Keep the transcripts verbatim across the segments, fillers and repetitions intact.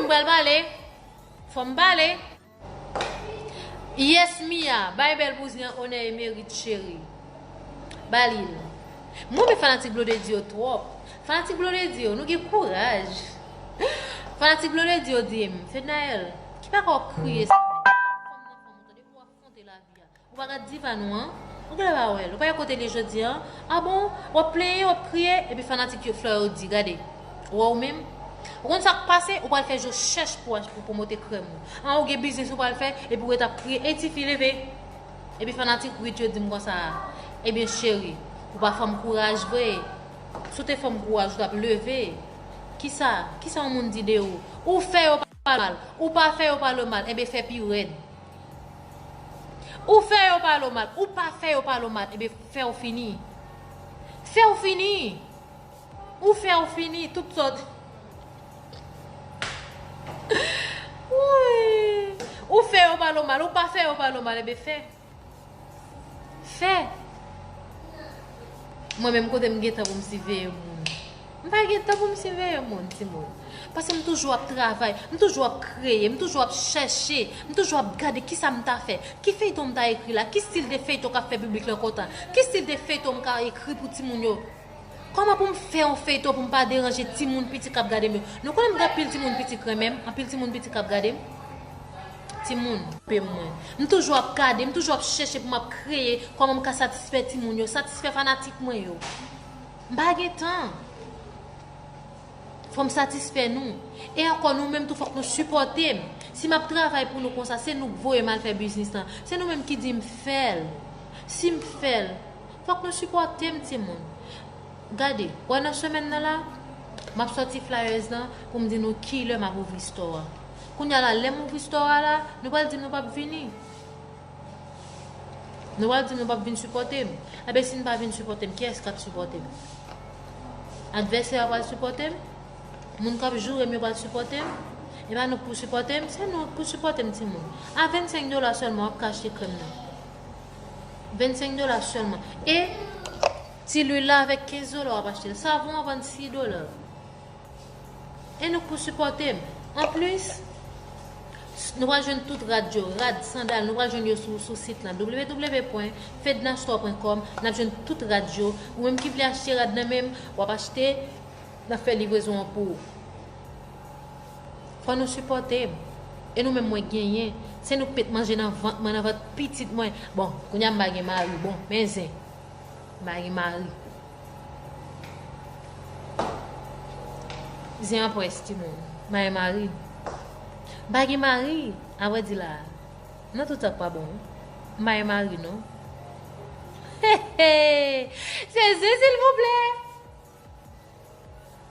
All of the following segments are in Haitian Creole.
pral pale. Fò m pale. Yes, Mia, bay bèl bouzen an onè e merit, cheri. Ba li l. Mwen renmen fanatik Blondedy yo twòp. Fanatik Blondedy yo, nou gen kouraj. Fanatik Blondedy yo di m, Fednaelle, ki bagay w ap kriye sa? Fòm nan fòm ou tande pou w afwonte lavi a. Ou pa gad diva nou an? Ou genlè pa wè l. Ou pa wè kote l ye jodi an? A bon? W ap plenyen, w ap kriye, epi fanatik yo, flè yo di, gade. Ou wè ou menm? Ou konn sa k pase? Ou pral fè je chèch pou, pou pwomote krèm ou. An, ou gen biznis ou pral fè, epi ou ret ap kriye, ey tifi, leve. Epi fanatik Ruth yo di m konsa, ebyen cheri, ou pa fanm kouraj vre. Si w te fanm kouraj, ou t ap leve. Kisa? Kisa yon moun di de ou? Ou fè yo pale mal. Ou pa fè yo pale mal. Enben fè pi rèd. Ou fè yo pale w mal. Ou pa fè yo pale w mal. Enben fè w fini. Fè w fini. Ou fè w fini. Tout sòt. Woy. Ou fè yo pale w mal. Ou pa fè yo pale w mal. Enben fè. Fè. Mwen menm kote m gen tan pou m siveye moun? M pa gen tan pou m siveye moun, timoun. Paske m toujou ap travay, m toujou ap kreye, m toujou ap chèche, m toujou ap gade kisa m ta fè, ki feyton m ta ekri la, ki stil de feyton k ap fè piblik lan kontan, ki stil de feyton m ka ekri pou timoun yo. Kòman pou m fè yon feyton pou m pa deranje timoun piti k ap gade m yo? Nou konnen m gen anpil timoun piti k renmen m, anpil timoun piti k ap gade m. Timoun, pe mwen. M toujou ap gade, m toujou ap chèche pou m ap kreye kòman m ka satisfè timoun yo, satisfè fanatik mwen yo. M pa gen tan. Fò m satisfè nou. E ankò, nou menm tou, fòk nou sipòte m. Si m ap travay pou nou konsa, se nou k voye m al fè biznis lan. Se nou menm ki di m fè l. Si m fè l, fòk nou sipòte m, timoun. Gade, wè nan semèn nan la, m ap sòti flyers lan pou m di nou kilè m ap ouvri store a. Kounye a la, lè m ouvri store a la, nou pral di m nou p ap vini. Nou pral di m nou p ap vin sipòte m. Enben, si n pa vin sipòte m, kiyès k ap sipòte m? Advèsè a pral sipòte m? Moun k ap joure m yo pral sipòte m? E pa nou k pou sipòte m? Se nou k pou sipòte m, timoun. A vennsenk dola sèlman, w ap ka achte krèm nan. Vennsenk dola sèlman. E ti lwil la avèk kenz dola w ap achte l. Savon an vann sis dola. E nou k pou sipòte m. Anplis, nou pral jwenn tout rad yo, rad, sandal, nou pral jwenn yo sou, sou sit lan, w w w pwen fednastore pwen kòm, n ap jwenn tout rad yo. Ou menm ki vle achte rad nan men m, w ap achte, n ap fè livrezon an pou ou. Fò nou sipòte m. E nou menm mwen genyen. Se nou k met manje nan vant mwen, nan vant pitit mwen. Bon, kounye a m pa gen mari. Bon, men zen. M pa gen mari. Zen an près, timoun. M pa gen mari. M pa gen mari. Avrèdi la. Nan tout sa k pa bon. M pa gen mari, non. He, he. Se zen, silvouplè.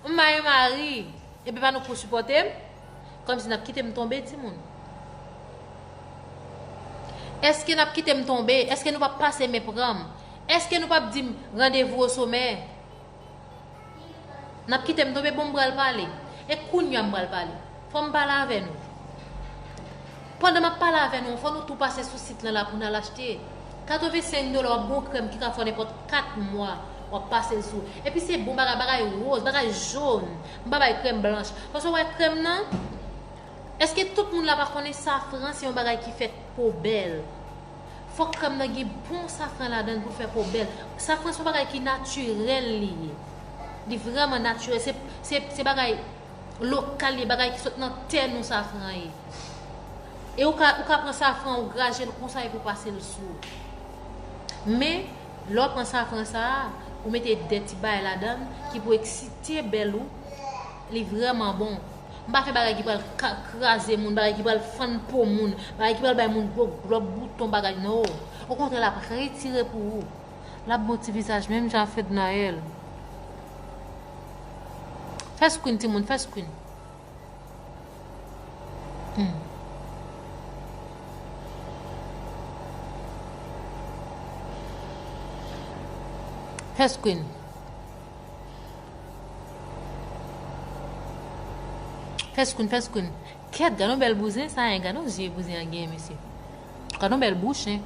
M pa gen mari, epi pa nou k pou sipòte m? Kòmsi n ap kite m tonbe, timoun? Èske n ap kite m tonbe? Èske nou p ap pase men pran m? Èske nou p ap di m randevou o somè? N ap kite m tonbe? Bon, m pral pale. E kounye a m pral pale. Fò m pale avè nou. Pandan m ap pale avè nou, fò nou tou pase sou sit lan la pou n al achte. Katrevensenk dola, w ap gen yon krèm ki ka fè w nenpòt kat mwa, w ap pase l sou. Epi se bon bagay, bagay wòz, bagay jòn. M pa bay krèm blanch. Paske w wè krèm nan, èske tout moun la pa konnen safran se yon bagay ki fèt pou w bèl? Fòk krèm nan gen bon safran ladan l pou fè po bèl. Safran se yon bagay ki natirèl li ye. Li vrèman natirèl. Se, se, se bagay lokal li ye, bagay ki sot nan tè nou safran ye. E ou ka, ou ka pran safran, ou graje l konsa epi ou pase l sou ou. Men, lè w pran safran sa a, ou mete de ti bagay ladan l ki pou eksite bèl ou, li vrèman bon. M pa fè bagay ki pral ka-, kraze moun, bagay ki pral fann po moun, bagay ki pral bay moun gwo glòb, bouton, bagay, no. Okontrè, l ap retire pou ou. L ap bon ti vizaj, menm jan Fednaelle. Fè screen, timoun, fè screen. Hmm. Fè screen. Fè screen, fè screen. Kèt, gad yon bèl bouzen sa, en. Gad yon zye bouzen an genyen, mesye. Gad yon bèl bouch, en.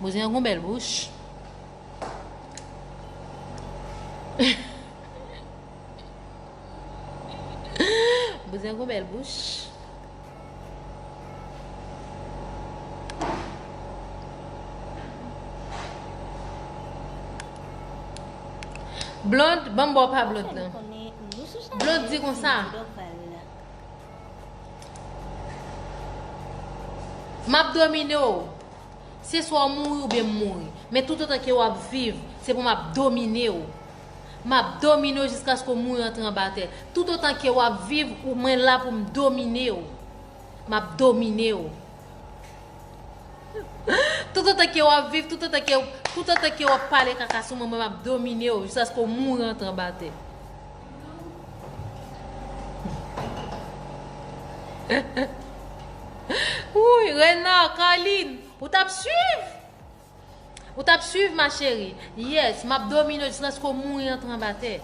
Bouzen an gon bèl bouch. Nèg gon bèl bouch. Blond, ban m ba w pa Blond nan. Blond di konsa, m ap domine w. Se swa w mouri oubyen m mouri. Men toutotan ke w ap viv, se pou m ap domine w. M ap domine w jiskaske w mouri antre anba tè. Toutotan ke w ap viv, ou, mwen la pou m domine w. M ap domine w. Toutotan ke w ap viv, toutotan ke, toutotan ke w ap pale kaka sou mwen, mwen m ap domine w jiskaske w mouri antre anba tè. Wouy, Renan, Carline, ou t ap swiv? Ou t ap swiv, ma chérie? Yes, m ap domine w jiskaske w mouri antre anba tè.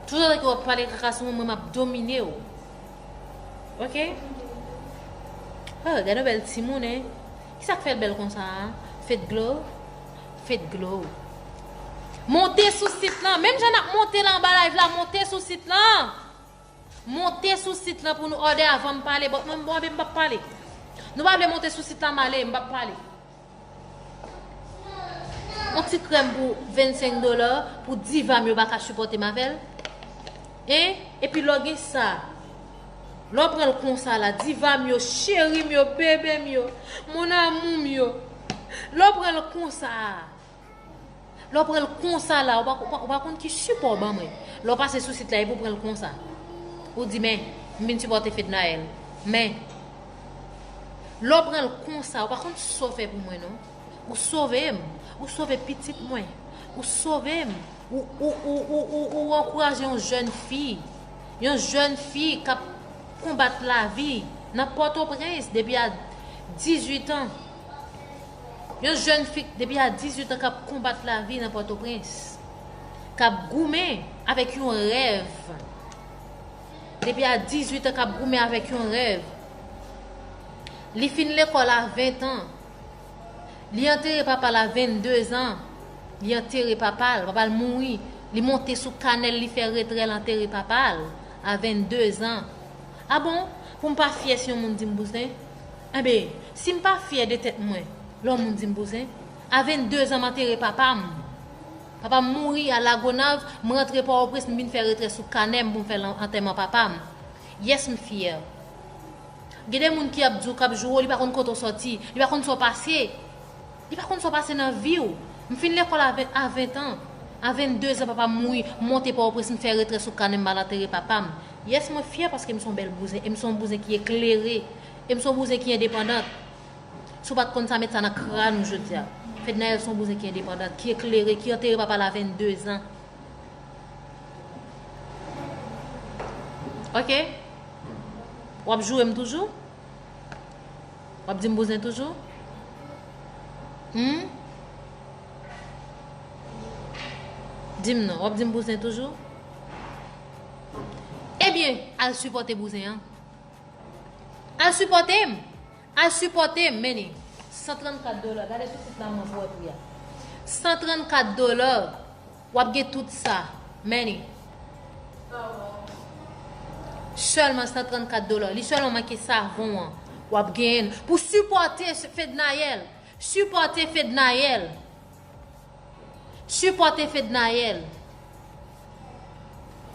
Toutotan ke w ap pale kaka sou mwen, mwen m ap domine w. Oke? Oh, gade yon bèl timoun, hein? Kisa k fè l bèl konsa a? Fedglow? Fedglow. Monte sou sit lan. Menm jan n ap monte la anba live la, monte sou sit lan. Monte sou sit lan pou nou òdè avan m pale. Bon, mwen, bon, mwen p ap pale. Nou pa vle monte sou sit lan, m ale, m p ap pale. Yon ti krèm pou vennsenk dola, pou diva m yo pa ka sipòte m avè l. Hein? Epi lè w gen sa, lè w pran l konsa la, diva m yo, cheri m yo, bebe m yo, mon amour m yo, lè w pran l konsa a, lè w pran l konsa la, ou pa, ou pa, ou pa konn ki sipò w ban mwen. Lè w pase sou sit la, epi w pran l konsa. Ou di, men, m vin sipòte Fednaelle. Men, lè w pran l konsa, ou pa konn sa w fè pou mwen, non. Ou sove m. Ou sove pitit mwen. Ou sove m. Ou, ou, ou, ou, ou, ou ankouraje yon jèn fi. Yon jèn fi k ap konbat lavi nan Pòtoprens depi a dizuit an. Yon jèn fi depi a dizuit an k ap konbat lavi nan Pòtoprens. K ap goumen avèk yon rèv. Depi a dizuit an k ap goumen avèk yon rèv. Li fin lekòl a ven an. Li antere papa l a vennde zan. Li antere papa l. Papa l mouri. Li monte sou kanè l, li fè retrè l antere papa l a vennde zan. A bon? Pou m pa fyè si yon moun di m bouzen? Enben, si m pa fyè de tèt mwen, lè yon moun di m bouzen, a vennde zan m antere papa m. Papa m mouri a Lagonav, m rantre Pòtoprens, m vin fè retrè sou kanè m pou m fè lan-, antèman papa m. Yes, m fyè. Gen de moun ki ap di w, k ap joure w, li pa konn kote w sòti, li pa konn sa w pase. Li pa konn sa w pase nan vi w. M fin lekòl a ven, a ven an. A vennde zan papa m mouri, m monte Pòtoprens, m fè retrè sou kanè m, m al antere papa m. Yes, mwen fyè paske m se yon bèl bouzen, e m se yon bouzen ki eklere, e m se yon bouzen ki endepandant. Si w pa t konn sa, met sa nan kràn ou jodi a. Fednaelle se yon bouzen ki endepandant, ki eklere, ki antere papa l a vennde zan. Oke? W ap joure m toujou? W ap di m bouzen toujou? Hmm? Di m non, w ap di m bouzen toujou? Ebyen, al sipòte bouzen an. Al sipòte m. Al sipòte m, men li. San trannkat dola. Gade sou sit la mwen pou wè pri a. San trannkat dola. W ap gen tout sa. Men li. Sèlman san trannkat dola. Li sèlman manke savon an. W ap genyen l. Pou sipòte Fednaelle. Sipòte Fednaelle. Sipòte Fednaelle.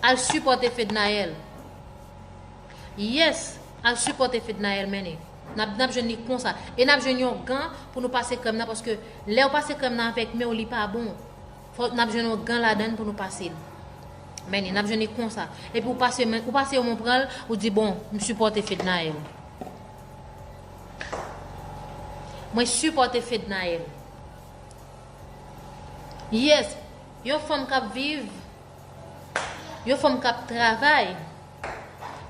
Al sipòte Fednaelle. Yes, al sipòte Fednaelle, men li. N ap, n ap jwenn li konsa. E n ap jwenn yon gan pou nou pase krèm nan, paske lè w pase krèm nan avèk men w, li pa bon. Fò n ap jwenn yon gan ladan l pou nou pase l. Men li, n ap jwenn li konsa. Epi w pase men, ou pase yon men w pran l, ou di, bon, m sipòte Fednaelle. Mwen sipòte Fednaelle. Yes, yon fanm k ap viv, yon fanm k ap travay,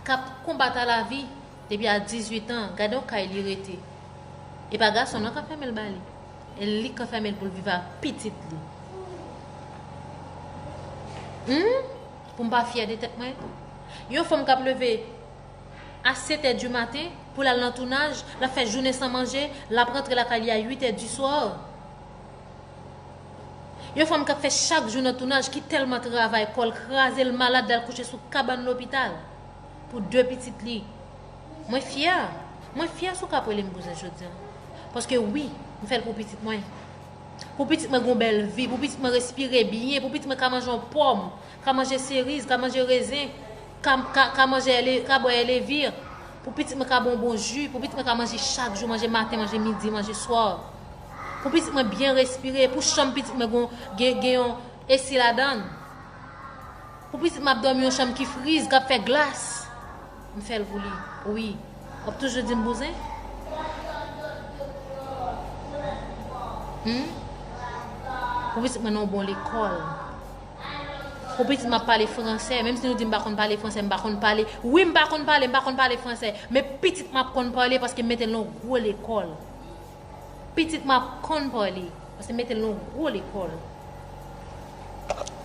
k ap konbat a lavi depi a dizuit an, gade yon kay li rete. E pa gason non k ap fèmen l ba li. E li k ap fèmen l pou l viv ak pitit li. Hmm? Pou m pa fyè de tèt mwen? Yon fanm k ap leve a sèt è di maten pou l al nan tounaj, l ap fè jounen san manje, l ap rantre lakay li a uit è di swa. Yon fanm k ap fè chak jou nan tounaj, ki tèlman travay, kò l kraze, l malad, l al kouche sou kabann lopital. pou de pitit li. Mwen fyè. Mwen fyè si w ka rele m bouzen jodi a. Paske wi, m fè l pou pitit mwen. Pou pitit mwen gen yon bèl vi, pou pitit mwen respire byen, pou pitit mwen ka manje yon pòm, ka manje seriz, ka manje rezen, ka, ka, ka manje èle-, ka bwè èlevir, pou pitit mwen ka bwè yon bon ji, pou pitit mwen ka manje chak jou, manje maten, manje midi, manje swa. Pou pitit mwen byen respire, pou chanm pitit mwen gen, gen, gen yon esi ladan l. Pou pitit m ap dòmi yon chanm ki friz, k ap fè glas. M fè l pou li. Wi. W ap toujou di m bouzen? Hmm? Pou pitit mwen nan yon bon lekòl. Pou pitit m ap pale fransè, menm si nou di m pa konn pale fransè, m pa konn pale. Wi, m pa konn pale, m pa konn pale fransè. Men pitit m ap konn pale paske m mete l nan yon gwo lekòl. Pitit m ap konn pale, paske m mete l nan yon gwo lekòl.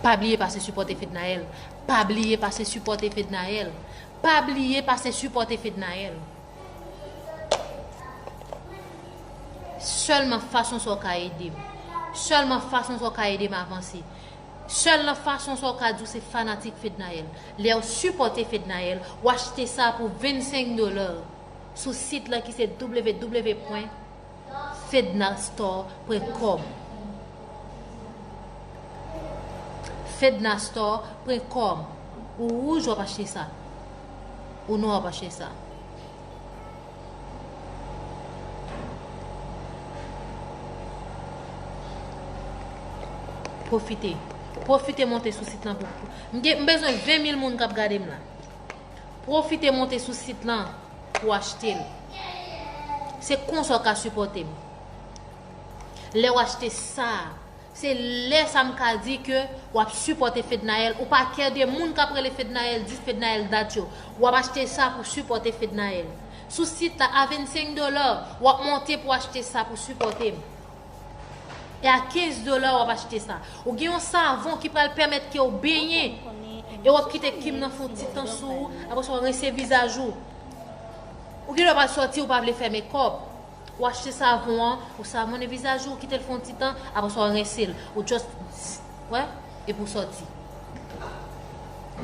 Pa bliye pase sipòte Fednaelle. Pa bliye pase sipòte Fednaelle. Pa bliye pase sipòte Fednaelle. Sèlman fason sa w ka ede m. Sèlman fason sa w ka ede m avanse. Sèl nan fason sa w ka di w se fanatik Fednaelle. Lè w sipòte Fednaelle, w achte sa pou vennsenk dola sou sit lan ki se w w w pwen fednastore pwen kòm. Fednastore pwen kòm. Ou wouj, w ap achte sa. Ou nwa, w ap achte sa. Pwofite. Pwofite monte sou sit lan pou, pou, m gen, m bezwen ven mil moun k ap gade m la. Pwofite monte sou sit lan pou w achte l. Se konsa w ka sipòte m. Lè w achte sa, se lè sa m ka di ke w ap sipòte Fednaelle. Ou pa kè de moun k ap rele Fednaelle, di Fednaelle dat yo. W ap achte sa pou sipòte Fednaelle. Sou sit la, a vennsenk dola, w ap monte pou w achte sa pou sipòte m. E a kenz dola, w ap achte sa. Ou gen yon savon ki pral pèmèt ke w benyen. E w ap kite kim nan fè yon ti tan sou ou, apre sa w rense vizaj ou. Ou gen dwa pral sòti, ou pa vle fè mekòp. Ou achte savon an, ou savonnen vizaj ou, ou kite l fè yon ti tan, apre sa w rense l. Ou just, wè, epi w sòti.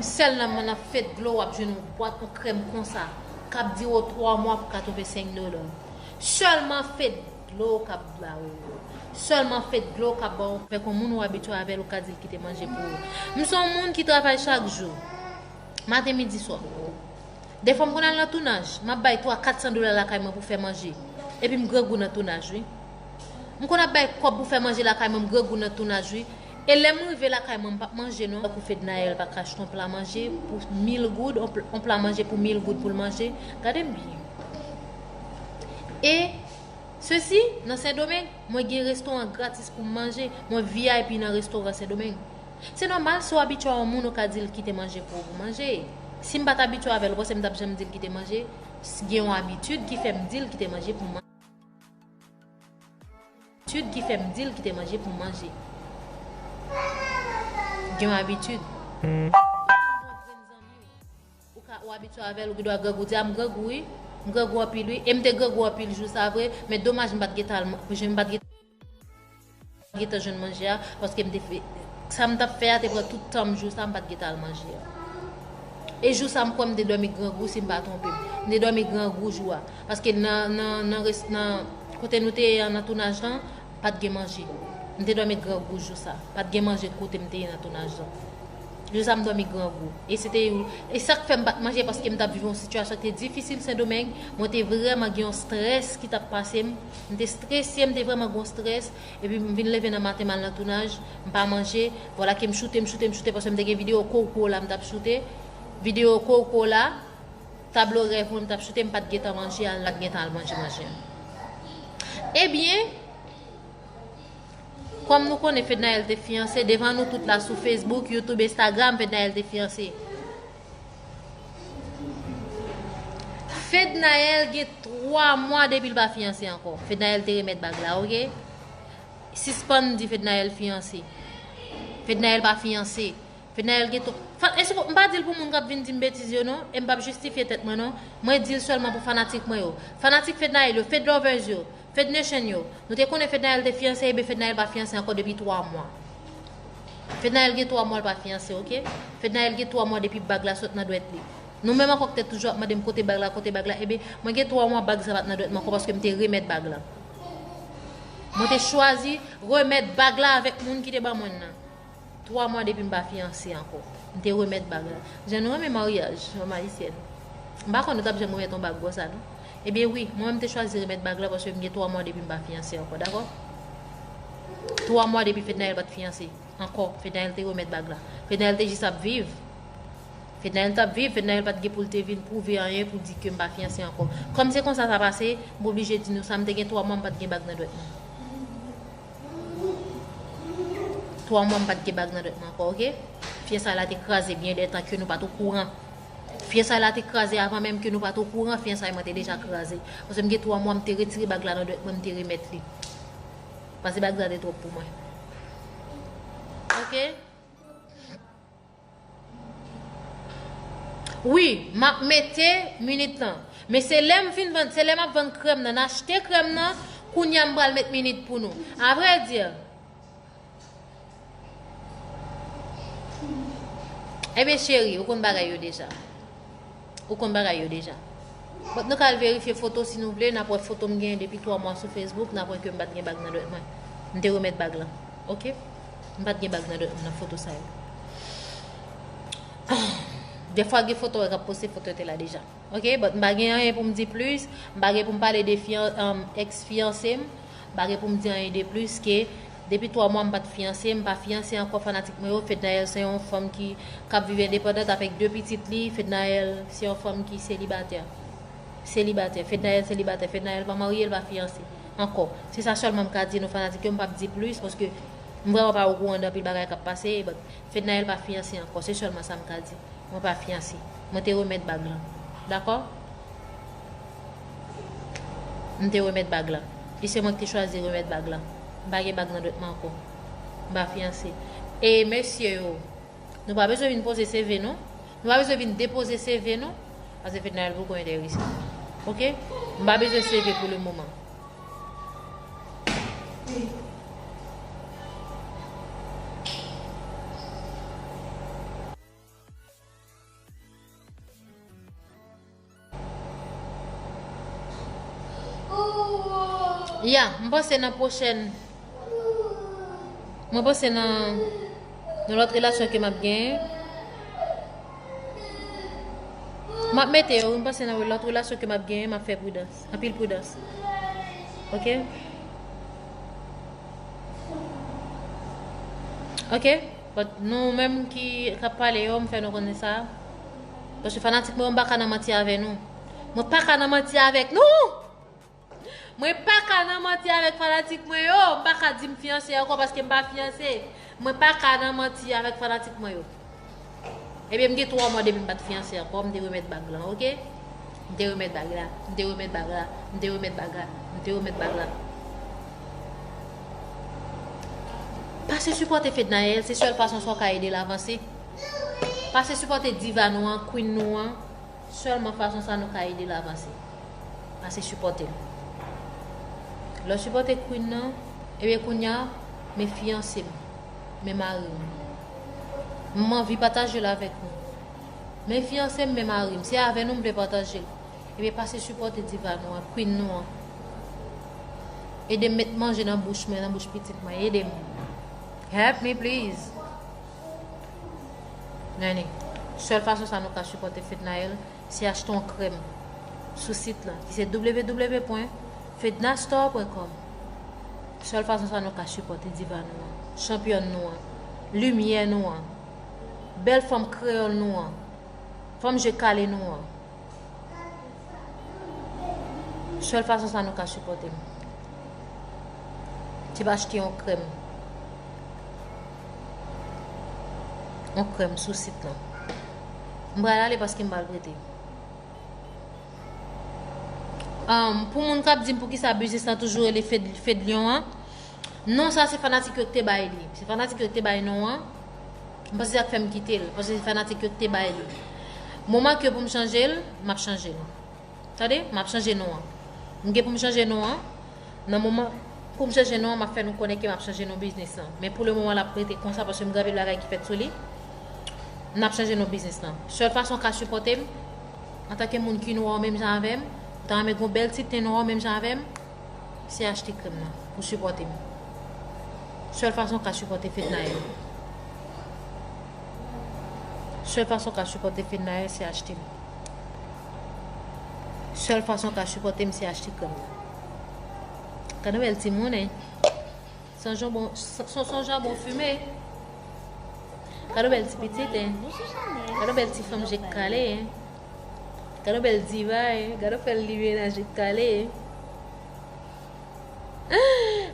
Sèl nan, nan Fed Glow w ap jwenn yon bwat, yon krèm konsa, k ap dire w twa mwa pou w ka twouve senk dola. Sèlman Fed Glow k ap ba ou yo. Sèlman Fed Glow k ap ba w. Avèk yon moun ou abitye avè l, ou ka di l kite manje pou ou. M se yon moun ki travay chak jou. Maten, midi, swa. Defwa m konn al nan tounaj, m ap bay twa, kat san dola lakay mwen pou fè manje. Epi m grangou nan tounaj, wi. M konn ap bay kòb pou fè manje lakay mwen, m grangou nan tounaj, wi. E lè m rive lakay mwen, m p ap manje, non. Tankou Fednaelle pa ka achte yon pla manje pou mil goud, yon pl-, yon pla manje pou mil goud pou l manje. Gade m byen. E, sesi, nan Sendomeng, mwen gen restoran gratis pou m manje. Mwen V I P nan restoran Sendomeng. Se nòmal, si w abitye a yon moun, ou ka di l kite manje pou ou pou manje. Si m pa t abitye avè l, ou panse m t ap janm di l kite manje? S-, gen yon abitid ki fè m di l kite manje pou manje. Abitid ki fè m di l kite manje pou manje. Gen yon abitid. Ou ka, ou abitye avè l, ou gen dwa grangou, di, "A, m grangou, wi. M grangou anpil, wi." E m te grangou anpil jou sa vre, men domaj m pa t gentan al man-, m pa t gentan gentan jwenn manje a, paske m te fè, sa m t ap fè a te pran tout tan m jou sa, m pa t gentan al manje a. E jou sa, m kwè m te dòmi grangou, si m pa twonpe m. M te dòmi grangou jou a. Paske nan, nan, nan res-, nan kote nou te ye an, nan tounaj lan, pa t gen manje. M te dòmi grangou jou sa. Pa t gen manje kote m te ye nan tounaj lan. Jou sa, m dòmi grangou. E se te, e sa k fè m pa t manje, paske m t ap viv yon sitiyasyon ki te difisil Sendomeng. Mwen te vrèman gen yon strès ki t ap pase m. M te strese, m te vrèman gen yon strès. Epi m vin leve nan maten, m al nan tounaj, m pa manje. Vwala ke m choute, m choute, m choute, paske m te gen videyo Coco la m t ap choute. Videyo Coco la, tablo rèv mwen m t ap choute, m pa t gentan manje, al, m pa t gentan al manje manje. Ebyen, kòm nou konnen Fednaelle te fiyanse, devan nou tout la sou Facebook, YouTube, Instagram, Fednaelle te fiyanse. Fednaelle gen twa mwa depi l pa fiyanse ankò. Fednaelle te remèt bag la, oke? Sispann di Fednaelle fiyanse. Fednaelle pa fiyanse. Fednaelle gen twa. Fa-, èske m pa di l pou moun k ap vin di m betiz yo non, e m p ap jistifye tèt mwen non. Mwen di l sèlman pou fanatik mwen yo. Fanatik Fednaelle yo, Fed lovers yo, Fed Nation yo. Nou te konnen Fednaelle te fiyanse, ebyen Fednaelle pa fiyanse ankò depi twa mwa. Fednaelle gen twa mwa l pa fiyanse, oke? Fednaelle gen twa mwa depi bag la sot nan dwèt li. Nou menm ankò ki te toujou ap mande m kote bag la, kote bag la, ebyen, mwen gen twa mwa bag sa pa t nan dwèt mwen ankò paske m te remèt bag la. Mwen te chwazi remèt bag la avèk moun ki te ban mwen l nan. Twa mwa depi m pa fiyanse ankò. M te remèt bag la. Jan nou renmen maryaj, fanm ayisyèn. M pa konn nou t ap janm remèt yon bag konsa, non. Ebyen wi, mwen menm m te chwazi remèt bag la paske m gen twa mwa depi m pa fiyanse ankò, dakò? Twa mwa depi Fednaelle pa t fiyanse ankò. Fednaelle te remèt bag la. Fednaelle te jis ap viv. Fednaelle t ap viv, Fednaelle pa t gen pou l te vin pwouve anyen pou di ke m pa fiyanse ankò. Kòm se konsa sa pase, m oblije di nou sa, m te gen twa mwa m pa t gen bag nan dwèt mwen. Twa mwa m pa t gen bag nan dwèt mwen ankò, oke? Fiyansay la te kraze byen dètan ke nou pa t okouran. Fiyansay la te kraze avan menm ke nou pa t okouran, fiyansay mwen te deja kraze. Paske m gen twa mwa m te retire bag la nan dwèt mwen, m te remèt li. Paske bag la te twòp pou mwen. Oke? Wi, m ap mete minit lan. Men se lè m fin vann, se lè m ap vann krèm nan, n achte krèm nan, kounye a m pral met minit pou nou. Avrèdi, ebyen cheri, ou konn bagay yo deja. Ou konn bagay yo deja. But nou ka al verifye foto si nou vle, n ap wè foto m genyen depi twa mwa sou Facebook, n ap wè ke m pa t gen bag nan dwèt mwen. M te remèt bag lan. Oke? M pa t gen bag nan dwèt mwen nan foto sa yo. Dèfwa gen foto wè k ap poste foto yo te la deja. Oke? But m pa gen anyen pou m di plis, m pa gen pou m pale de fiyan, um, ex fiyanse m. M pa gen pou m di anyen de plis ke depi twa mwa m pa t fiyanse, m pa fiyanse ankò fanatik mwen yo. Fednaelle se yon fanm ki, k ap viv endepandant avèk de pitit li. Fednaelle se yon fanm ki selibatè. Selibatè. Fednaelle selibatè. Fednaelle pa marye, l pa fiyanse ankò. Se sa sèlman m ka di nou fanatik yo, m p ap di plis paske m vrèman pa okouran de anpil bagay k ap pase, but Fednaelle pa fiyanse ankò. Se sèlman sa m ka di. Mwen pa fiyanse. Mwen te remèt bag lan. Dakò? M te remèt bag lan. E se mwen ki te chwazi remèt bag lan. M pa gen bag nan dwèt mwen ankò. M pa fiyanse. E mesye yo, nou pa bezwen vin poze C V nou. Nou pa bezwen vin depoze C V nou. Paske Fednaelle poko enterese. Oke? M pa bezwen C V pou le moman. Ya, m panse nan pwochèn, mwen panse nan, nan lòt relasyon ke m ap genyen, m ap mete yo, wi, m panse nan lòt relasyon ke m ap genyen, m ap fè pridans, anpil pridans. Oke? Oke? But nou menm ki, k ap pale yo, m fè nou konnen sa. Paske fanatik mwen yo, m pa ka nan manti avè nou. Mwen pa ka nan manti avèk nou! Mwen pa ka nan manti avèk fanatik mwen yo. M pa ka di m fiyanse ankò paske m pa fiyanse. Mwen pa ka nan manti avèk fanatik mwen yo. Ebyen, m gen twa mwa depi m pa t fiyanse ankò, m te remèt bag lan, oke? M te remèt bag la, m te remèt bag la, m te remèt bag la, m te remèt bag la. Pase sipòte Fednaelle, se sèl fason sa w ka ede l avanse. Pase sipòte diva nou an, queen nou an. Sèlman fason sa nou ka ede l avanse. Pase sipòte l. Lè w sipòte queen nan, ebyen kounye a, men fiyanse m, men mari m. M anvi pataje l avèk nou. Men fiyanse m, men mari m. Se avè nou m vle pataje l. Ebyen pase sipòte diva nou an, queen nou an. Ede m met manje nan bouch mwen, nan bouch pitit mwen. Ede m. Help me please. Nèni. Sèl fason sa nou ka sipòte Fednaelle, se achte yon krèm sou sit lan, ki se w w w pwen fednastore pwen kòm. Sèl fason sa nou ka sipòte diva nou an, chanpyòn nou an, limyè nou an, bèl fanm kreyòl nou an, fanm je kale nou an. Sèl fason sa nou ka sipòte m, se pa achte yon krèm. Yon krèm sou sit lan. M pral ale paske m pral prete. Um, pou moun k ap di m poukisa biznis lan toujou rele Fed, Fedlion an, non sa se fanatik yo ki te bay li. Se fanatik yo ki te bay non an. M panse sa k fè m kite l, paske se fanatik yo ki te bay li. Moman ke pou m chanje l, m ap chanje l. Tande, m ap chanje non an. M gen pou m chanje non an. Nan moman pou m chanje non an, m ap fè nou konnen ke m ap chanje non biznis lan. Men pou le moman, l ap rete konsa paske m gen anpil bagay ki fèt sou li. N ap chanje non biznis lan. Sèl fason w ka sipòte m, Antanke moun ki nwa menm jan avè m, ou ta renmen gen yon bèl ti ten nwa menm jan avè m, se achte krèm nan pou sipòte m. Sèl fason w ka sipòte Fednaelle. Sèl fason w ka sipòte Fednaelle, se achte m. Sèl fason w ka sipòte m, se achte krèm nan. Gade yon bèl timoun, hein. Son janbon, son, son janbon fime. Gade yon bèl ti pitit, hein. Gade yon bèl ti fanm je kale, hein. Gade yon bèl diva, hein. Gade yon bèl limena je kale, hein.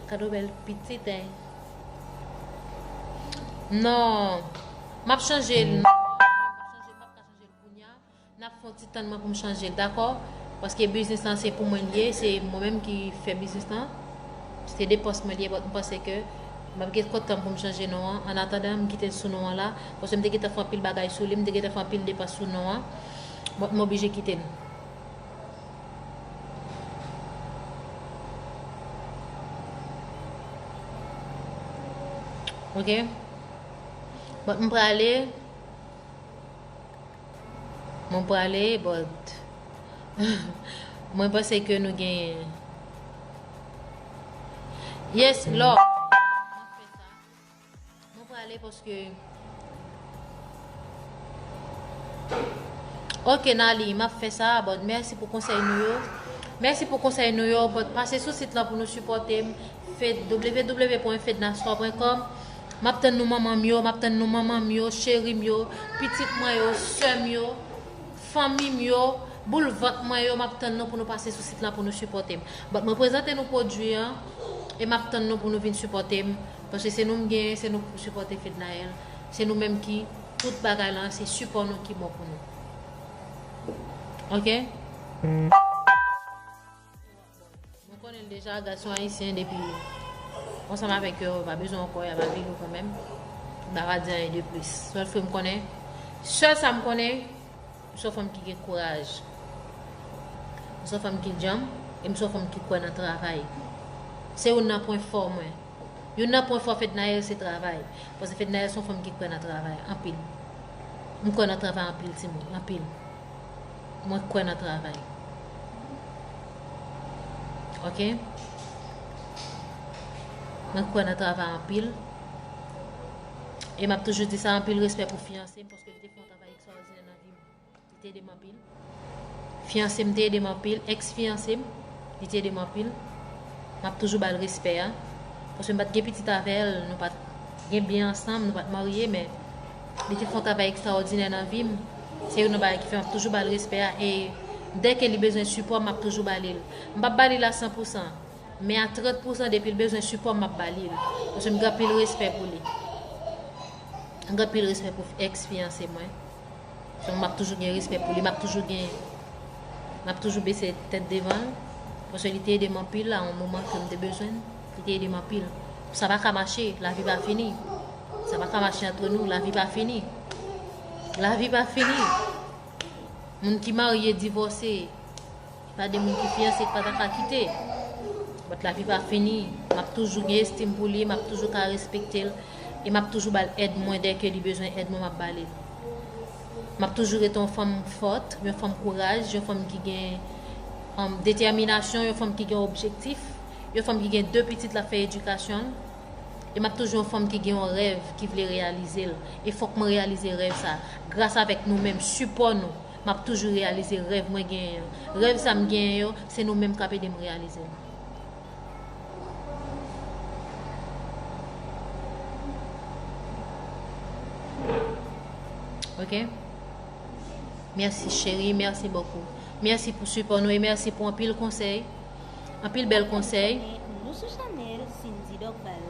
Gade yon bèl pitit, hein. Non. M ap chanje l, non. M ap chanje l, m ap ka chanje l kounye a. N ap fè yon ti tann mwen pou m chanje l, dakò? Paske biznis lan se pou mwen l ye, se mwen menm ki fè biznis lan. Se depans mwen l ye, but m panse ke m ap gen kontan pou m chanje non an. Annatandan, m kite l sou non an la, paske m te gentan fè anpil bagay sou li, m te gentan fè anpil depans sou non an. But m oblije kite l. Ok? But m prale. Mwen prale, but mwen panse ke nou genyen. Yes, Lord. Mwen prale paske. Ok, Nali, m ap fè sa, but mèsi pou konsèy nou yo. Mèsi pou konsèy nou yo, but pase sou sit lan pou nou sipòte m. Fed, w w w pwen fednastore pwen kòm. M ap tann nou manman m yo, m ap tann nou manman m yo, cheri m yo, pitit mwen yo, sè m yo, fanmi m yo, boul vant mwen yo, m ap tann nou pou nou pase sou sit lan pou nou sipòte m. But mwen prezante nou pwodui an, e m ap tann nou pou nou vin sipòte m, paske se nou m genyen, se nou k pou sipòte Fednaelle. Se nou menm ki tout bagay lan, se sipò nou ki bon pou nou. Ok? Mwen konnen l deja, gason ayisyen depi ansanm avèk yo, pa bezwen ankò, y ap avili w kanmenm. M pa va di anyen de plis. Sèl sa m konnen, sèl sa m konnen, m se yon fanm ki gen kouraj. M se yon fanm ki djanm, e m se yon fanm ki kwè nan travay. Se youn nan pwen fò mwen. Youn nan pwen fò Fednaelle se travay. Paske Fednaelle se yon fanm ki kwè nan travay anpil. M kwè nan travay anpil, timoun, anpil. Mwen kwè nan travay. Ok? Mwen kwè nan travay anpil. E m ap toujou di sa, anpil respè pou fiyanse m, paske li te fè yon travay ekstraòdinè nan vi m. Li te ede m anpil. Fiyanse m te ede m anpil. Èks fiyanse m, li te ede m anpil. M ap toujou ba l respè a. Paske m pa t gen pitit avè l, nou pa t gen byen ansanm, nou pa t marye, men li te fè yon travay ekstraòdinè nan vi m. Se youn nan bagay ki fè m ap toujou ba l respè a. E dèke li bezwen sipò, m ap toujou ba li l. M p ap ba li l a san pou san, men a trant pou san, depi l bezwen sipò, m ap ba li l. Paske m gen anpil respè pou li. M gen anpil respè pou èks fiyanse mwen. Donk, m ap toujou gen respè pou li, m ap toujou gen, m ap toujou bese tèt devan l, paske li te ede m anpil a yon moman ke m te bezwen l, li te ede m anpil. Sa pa ka mache, lavi pa fini. Sa pa ka mache antre nou, lavi pa fini. Lavi pa fini. Moun ki marye, divòse, pa de moun ki fiyanse ki pa ta ka kite. But lavi pa fini. M ap toujou gen estim pou li, m ap toujou ka respekte l, e m ap toujou ba l èd mwen, dèke li bezwen èd mwen, m ap ba li l. M ap toujou rete yon fanm fòt, yon fanm kouraj, yon fanm ki gen, um, detèminasyon, yon fanm ki gen objektif, yon fanm ki gen de pitit l ap fè edikasyon l. E m ap toujou yon fanm ki gen yon rèv, ki vle reyalize l. E fòk mwen reyalize rèv sa. Gras avèk nou menm, sipò nou, m ap toujou reyalize rèv mwen genyen an. Rèv sa m genyen yo, se nou menm k ap ede m reyalize l. Ok? Mèsi, cheri, mèsi bokou. Mèsi pou sipò nou e mèsi pou anpil konsèy. Anpil bèl konsèy. Nou sou chanèl Cindy Dorval.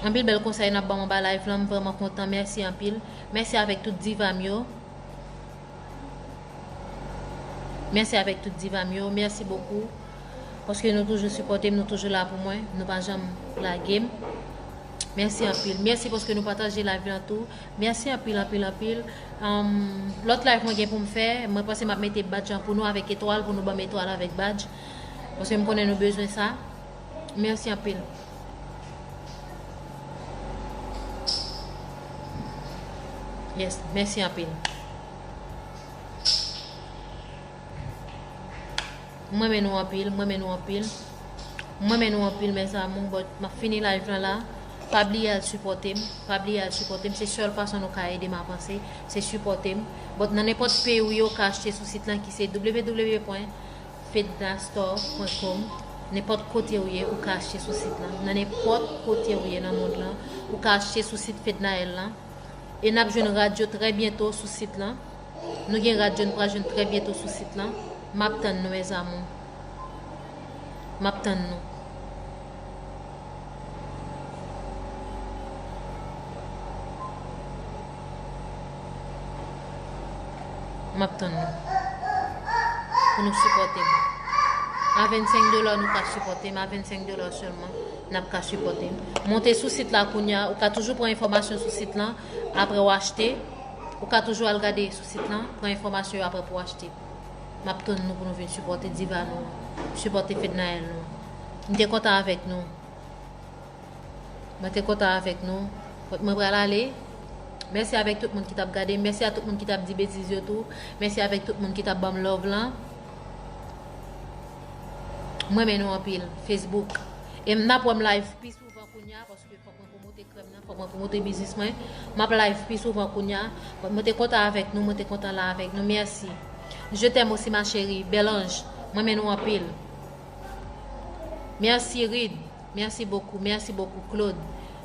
Anpil bèl konsèy n ap ban m anba live lan, m vrèman kontan. Mèsi anpil. Mèsi avèk tout diva m yo. Mèsi avèk tout diva m yo. Mèsi bokou. Paske nou toujou sipòte m, nou toujou la pou mwen. Nou pa janm lage m. Mèsi anpil. Mèsi paske nou pataje live lan tou. Mèsi anpil, anpil, anpil. Anm, lòt live mwen gen pou m fè, mwen panse m ap mete badj lan pou nou avèk etwal, pou nou ban m etwal avèk badj. Paske m konnen nou bezwen sa. Mèsi anpil. Yes, mèsi anpil. M renmen nou anpil, m renmen nou anpil. M renmen nou anpil, mes amours, but m ap fini live lan la. Pa bliye al sipòte m, pa bliye al sipòte m. Se sèl fason nou ka ede m avanse, se sipòte m. But nan nenpòt peyi ou ye, ou ka achte sou sit lan ki se w w w pwen fednastore pwen com. Nenpòt kote ou ye, ou ka achte sou sit lan. Nan nenpòt kote ou ye nan mond lan, ou ka achte sou sit Fednaelle lan. E n ap jwenn rad yo trè byento sou sit lan. Nou gen rad yo n pral jwenn trè byento sou sit lan. M ap tann nou, mes amours. M ap tann nou. M ap tann nou. Pou nou sipòte m. A vennsenk dola nou ka sipòte m. A vennsenk dola sèlman n ap ka sipòte m. Monte sou sit la kounye a. Ou ka toujou pran enfòmasyon sou sit lan. Apre w achte. Ou ka toujou al gade sou sit lan, pran enfòmasyon yo apre pou w achte. M ap tann nou pou nou vin sipòte diva nou an, sipòte Fednaelle nou an. M te kontan avèk nou. Mwen te kontan avèk nou. Mwen pral ale. Mèsi avèk tout moun ki t ap gade m. Mèsi a tout moun ki t ap di betiz yo tou. Mèsi avèk tout moun ki t ap ban m love lan. Mwen renmen nou anpil. Facebook. E m n ap wè m live pi souvan kounye a, paske fòk mwen pwomote krèm nan, fòk mwen pwomote biznis mwen. M ap live pi souvan kounye a. Mwen te kontan avèk nou, mwen te kontan la avèk nou. Mèsi. Je t'aime aussi, ma chérie. Bèl anj. Mwen renmen nou anpil. Mèsi, Reed. Merci beaucoup, merci beaucoup, Claude.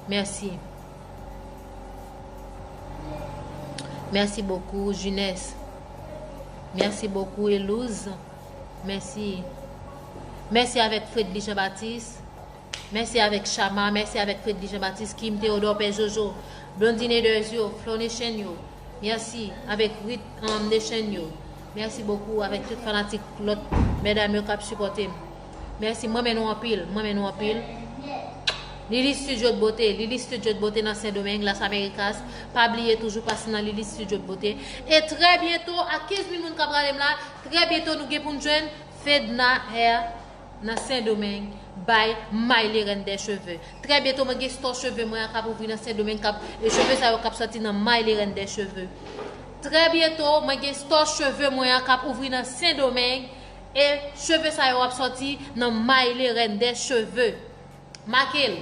Merci. Merci beaucoup, Junès. Merci beaucoup, Elouz. Mèsi. Mèsi avèk Fredly Jean Baptiste. Mèsi avèk Chama. Mèsi avèk Fredly Jean Baptiste, Kim Théodore, Pè Jojo, Blondine Dezio, Flo Nation yo. Mèsi avèk Rit um, Nation yo. Mèsi bokou avèk tout fanatik lòt medam yo k ap sipòte m. Mèsi, mwen renmen nou anpil, mwen renmen nou anpil. Lili Studio de Beauté, Lili Studio de Beauté nan Sendomeng, Las Americas. Pa bliye toujou pase nan Lili Studio de Beauté. E trè byento, a kenz mil moun k ap gade m la, trè byento nou gen pou n jwenn Fedna Hair nan Sendomeng, by My Lérène des Cheveux. Trè byento, mwen gen store cheve mwen an k ap ouvri nan Sendomeng, k ap, e cheve sa yo k ap sòti nan My Lérène des Cheveux. Trè byento, mwen gen store cheve mwen an k ap ouvri nan Sendomeng, e cheve sa yo ap sòti nan My Lérène des Cheveux. Make l.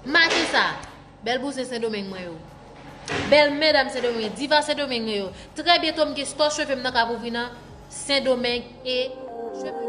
Make sa. Bèl bouzen Sendomeng mwen yo. Bèl medam Sendomeng, diva Sendomeng mwen yo. Trè byento, m gen store cheve m nan k ap ouvri nan Sendomeng e cheve